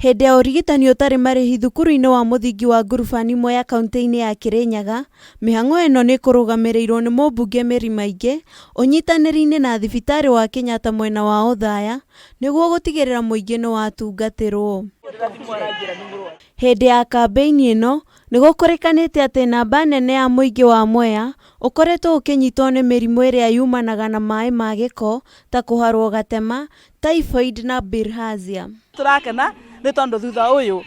Hĩndĩ ya ũrigitani ũtarĩ marĩhi thukuru-inĩ wa mũthingi wa Ngurubani Mwea kauntĩ-inĩ ya Kĩrĩnyaga, mĩhang'o ĩno nĩ ĩkũrũgamĩrĩirwo nĩ mũmbunge Mary Maingĩ ũnyitanĩri-inĩ na thibitarĩ wa Kenyatta mwena wa Othaya nĩguo gũtigĩrĩra mũingĩ nĩ watungatĩrwo. Hĩndĩ ya kambĩini ĩno, nĩ gũkũrĩkanĩte atĩ namba nene ya mũingĩ wa Mwea ũkoretwo ũkĩnyitwo nĩ mĩrimũ ĩrĩa yumanaga na maĩ ma gĩko ta kũharwo gatema, typhoid na bilharzia. Tũrakena nĩ tondũ thutha ũyũ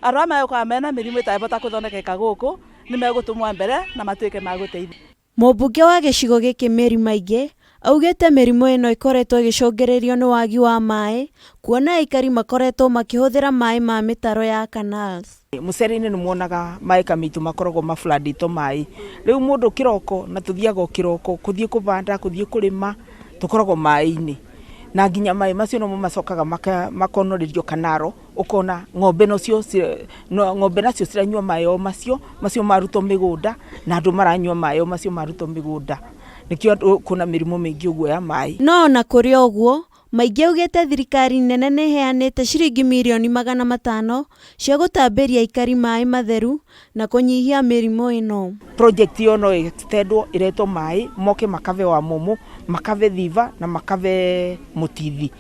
andũ arĩa megũkorwo mena mĩrimũ ĩtangĩhota kũthondekeka gũkũ nĩ megũtũmwo mbere na matuĩke ma gũteithio. Mũmbunge wa gĩcigo gĩkĩ Mary Maingĩ augĩte mĩrimũ ĩno ĩkoretwo ĩgĩcũngĩrĩrio nĩ wagi wa maĩ kuona aikari makoretwo makĩhũthĩra maĩ ma mĩtaro ya canals. Mũcere-inĩ nĩ muonaga maĩ kamitũ makoragwo mabulandĩtwo maĩ. Rĩu mũndũ kĩroko na tũthiaga o kĩroko kũthiĩ kũbanda, kũthiĩ kũrĩma, tũkoragwo maĩ-inĩ. Na nginya maĩ macio nomo macokaga makonorerio kanaro, ũkona ng'ombe nacio ng'ombe nacio ciranyua maĩ o macio, macio marutwo mĩgũnda, na andũ maranyua maĩ o macio marutwo mĩgũnda. Nĩkĩo andũ kwĩna mĩrimũ mĩingĩ ũguo ya maĩ. No ona kũrĩ ũguo, Maingĩ augĩte thirikari nene nĩ ĩheanĩte ciringi mirioni 500 cia gũtambĩria aikari maĩ matheru na kũnyihia mĩrimũ ĩno. Project ĩyo no ĩ-extendwo ĩretwo maĩ moke makave Wamumu, makave Thiva na makave Mũtithi.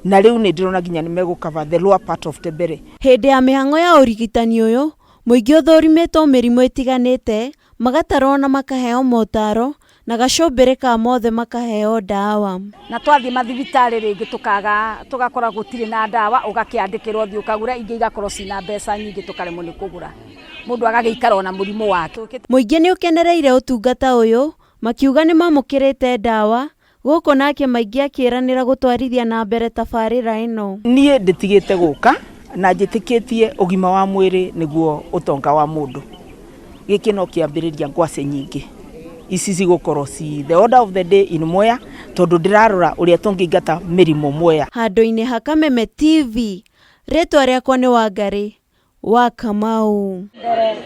Na rĩu nĩ ndĩrona nginya nĩ megũ cover the lower part of Tembere. Hĩndĩ ya mĩhang'o ya ũrigitani ũyũ, mũingĩ ũthũrimĩtwo mĩrimũ ĩtiganĩte, magatarwo na makaheo motaro na gacũmbĩrĩ ka mothe makaheo ndawa. Na twathiĩ mathibitarĩ rĩngĩ tũkaga tũgakora gũtirĩ na ndawa, ũgakĩandĩkĩrwo ũthiĩ ũkagũre, ingĩ igakorwo cina mbeca nyingĩ tũkaremwo nĩ kũgũra, mũndũ agagĩikara ona mũrimũ wake. Mũingĩ nĩ ũkenereire ũtungata ũyũ makiuga nĩ mamũkĩrĩte ndawa gũkũ nake Maingĩ akĩĩranĩra gũtwarithia na mbere tabarĩra ĩno. Niĩ ndĩtigĩte gũka na njĩtĩkĩtie ũgima wa mwĩrĩ nĩguo ũtonga wa mũndũ. Gĩkĩ no kĩambĩrĩria ngwacĩ nyingĩ ici cigũkorwo ci the order of the day in Mwea tondũ ndĩrarora ũrĩa tũngĩingata mĩrimũ Mwea. Handũ-inĩ ha Kameme TV, rĩtwa rĩakwa nĩ Wangarĩ wa Kamau. Mbere.